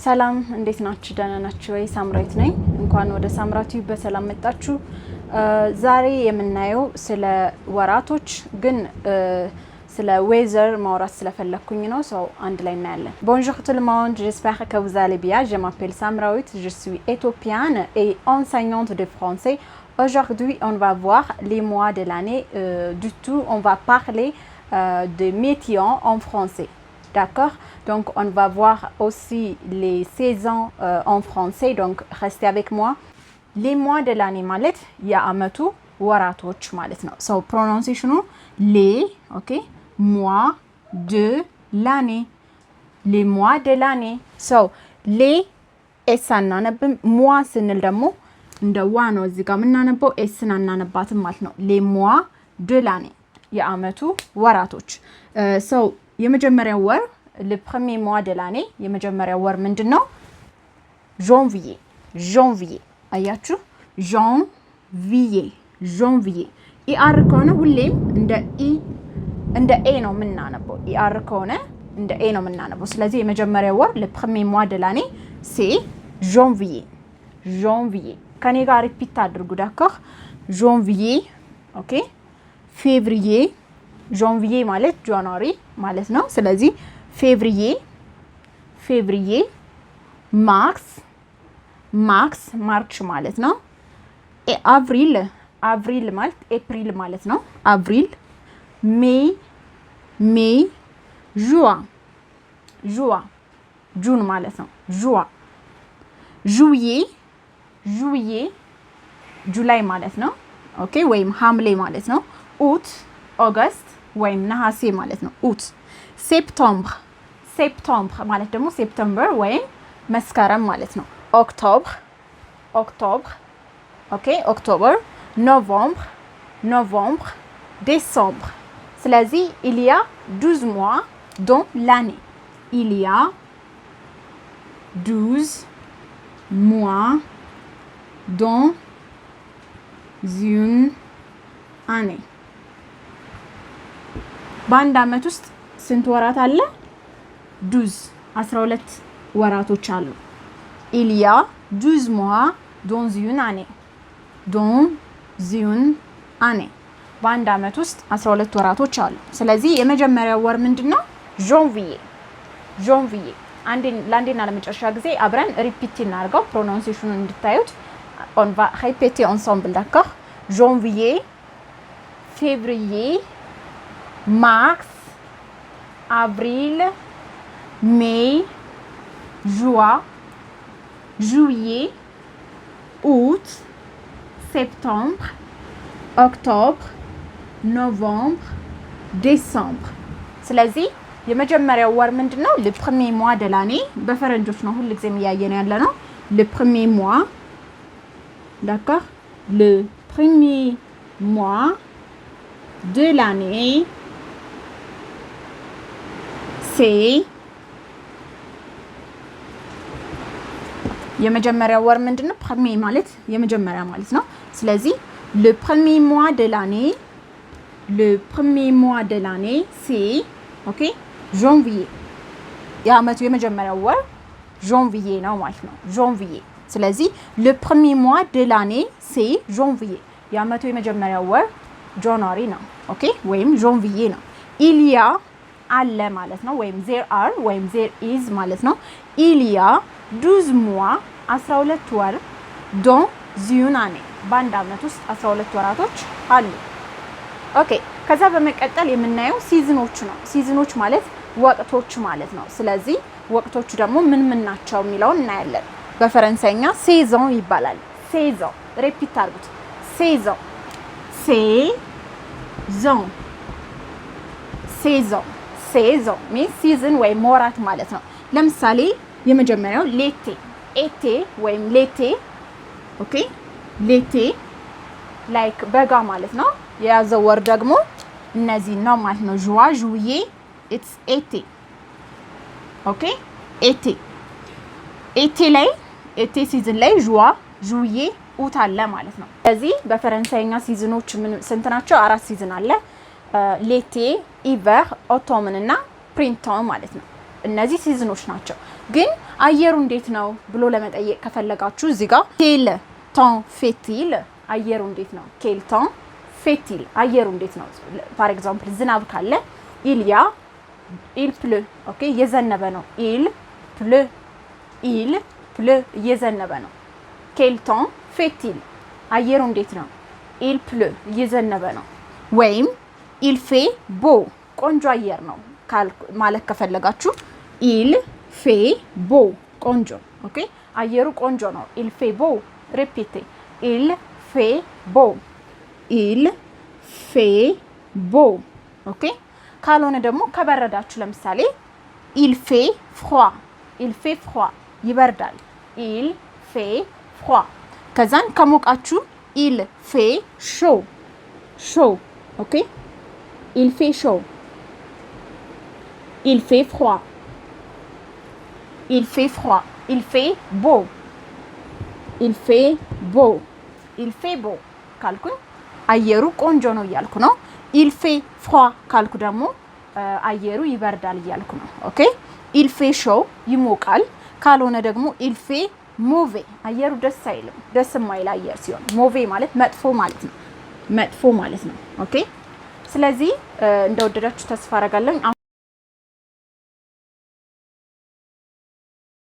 ሰላም፣ እንዴት ናችሁ? ደህና ናችሁ ወይ? ሳምራዊት ነኝ። እንኳን ወደ ሳምራ ቲዩብ በሰላም መጣችሁ። ዛሬ የምናየው ስለ ወራቶች ግን ስለ weather ማውራት ስለፈለግኩኝ ነው። So አንድ ላይ እናያለን። Bonjour tout le monde, j'espère que vous allez bien. Je m'appelle Samrawit, je suis éthiopienne et enseignante de français. Aujourd'hui, on va voir les mois de l'année. Du tout, on va parler de météo en français. D'accord? Donc, on va voir aussi les saisons en français. Donc, restez avec moi. Les mois de l'année ማለት የአመቱ ወራቶች ማለት ነው። So prononciation ኑ les, okay, mois de l'année, les mois de l'année. So les s አናነብም። Mois ስንል ደግሞ እንደ ዋ ነው እዚህ ጋር የምናነበው፣ s ን አናነባትም ማለት ነው። Les mois de l'année፣ የአመቱ ወራቶች። So የመጀመሪያው ወር፣ le premier mois de l'année፣ የመጀመሪያው ወር ምንድን ነው? Janvier, janvier። አያችሁ፣ janvier, janvier። Er ከሆነ ሁሌም እንደ ኢ፣ እንደ ኤ ነው የምናነበው። Er ከሆነ እንደ ኤ ነው የምናነበው። ስለዚህ የመጀመሪያው ወር፣ le premier mois de l'année, c'est janvier, janvier። ከኔ ጋር repeat አድርጉ፣ d'accord? Janvier, okay። Février። Janvier ማለት January ማለት ነው። ስለዚህ février, février፣ mars, mars, March ማለት ነው። Avril, avril ማለት ኤፕሪል ማለት ነው። Avril፣ mai, mai፣ juin, juin, June ማለት ነው። Juin፣ juillet, juillet, July ማለት ነው። Okay፣ ወይም ሐምሌ ማለት ነው። Août, August ወይም ነሐሴ ማለት ነው። Août። Septembre, septembre ማለት ደግሞ September ወይም መስከረም ማለት ነው። Octobre, octobre, okay, October፣ novembre, novembre፣ décembre። ስለዚህ il y a 12 mois dans l'année. Il y a 12 mois dans une année። በአንድ አመት ውስጥ ስንት ወራት አለ? 12፣ 12 ወራቶች አሉ። Il y a 12 mois dans une année, dans une année። በአንድ አመት ውስጥ 12 ወራቶች አሉ። ስለዚህ የመጀመሪያው ወር ምንድን ነው? Janvier, janvier። ለአንዴና ለመጨረሻ ጊዜ አብረን repeat እናድርገው prononciation ኑን እንድታዩት። On va répéter ensemble, d'accord? Janvier, février, mars, avril, mai, juin, juillet, août, septembre, octobre, novembre, décembre። ስለዚህ የመጀመሪያው ወር ምንድን ነው? Le premier mois de l'année በፈረንጆች ነው ሁል ጊዜም እያየን ያለ ነው። Le premier mois, d'accord? Le premier mois de l'année, c'est፣ የመጀመሪያው ወር ምንድን ነው? Premier ማለት የመጀመሪያ ማለት ነው። ስለዚህ le premier mois de l'année, le premier mois de l'année, c'est, okay, janvier። የአመቱ የመጀመሪያው ወር janvier ነው ማለት ነው። Janvier። ስለዚህ le premier mois de l'année, c'est janvier። የአመቱ የመጀመሪያው ወር January ነው። Okay፣ ወይም janvier ነው። Il y a አለ ማለት ነው። ወይም there are ወይም there is ማለት ነው። Il y a 12 mois፣ 12 ወር፣ dans une année፣ በአንድ አመት ውስጥ 12 ወራቶች አሉ። Okay፣ ከዛ በመቀጠል የምናየው season ኦች ነው። Season ኦች ማለት ወቅቶች ማለት ነው። ስለዚህ ወቅቶቹ ደግሞ ምን ምን ናቸው የሚለውን እናያለን። በፈረንሳይኛ saison ይባላል። Saison፣ repeat አድርጉት። Saison, saison, saison, saison means season ወይም ወራት ማለት ነው። ለምሳሌ የመጀመሪያው l'été, été ወይም l'été, okay፣ l'été like በጋ ማለት ነው። የያዘው ወር ደግሞ እነዚህ ነው ማለት ነው። Juin, juillet, it's été, okay። Été, été ላይ፣ été season ላይ juin, juillet, août አለ ማለት ነው። ስለዚህ በፈረንሳይኛ season ኦች ስንት ናቸው? አራት season አለ። L'été፣ hiver፣ automne እና printemps ማለት ነው። እነዚህ season ኦች ናቸው። ግን አየሩ እንዴት ነው ብሎ ለመጠየቅ ከፈለጋችሁ እዚህ ጋር quel temps fait-il፣ አየሩ እንዴት ነው? Quel temps fait-il፣ አየሩ እንዴት ነው? For example ዝናብ ካለ il y a il pleut። Okay፣ እየዘነበ ነው። Il pleut፣ il pleut፣ እየዘነበ ነው። Quel temps fait-il፣ አየሩ እንዴት ነው? Il pleut፣ እየዘነበ ነው። ወይም il fait beau፣ ቆንጆ አየር ነው ማለት ከፈለጋችሁ il fait beau፣ ቆንጆ። Okay፣ አየሩ ቆንጆ ነው። Il fait beau። Répétez፣ il fait beau፣ il fait beau። Okay፣ ካልሆነ ደግሞ ከበረዳችሁ ለምሳሌ il fait froid፣ il fait froid፣ ይበርዳል። Il fait froid። ከዛን ከሞቃችሁ il fait chaud፣ chaud። Okay፣ il fait chaud፣ il fait froid፣ il fait froid፣ il fait beau፣ il fait beau። Il fait beau ካልኩኝ አየሩ ቆንጆ ነው እያልኩ ነው። Il fait froid ካልኩ ደግሞ አየሩ ይበርዳል እያልኩ ነው። Okay፣ il fait chaud ይሞቃል። ካልሆነ ደግሞ il fait mauvais፣ አየሩ ደስ አይልም። ደስ የማይል አየር ሲሆን mauvais ማለት መጥፎ ማለት ነው። መጥፎ ማለት ነው። Okay፣ ስለዚህ እንደወደዳችሁ ተስፋ አረጋለሁ።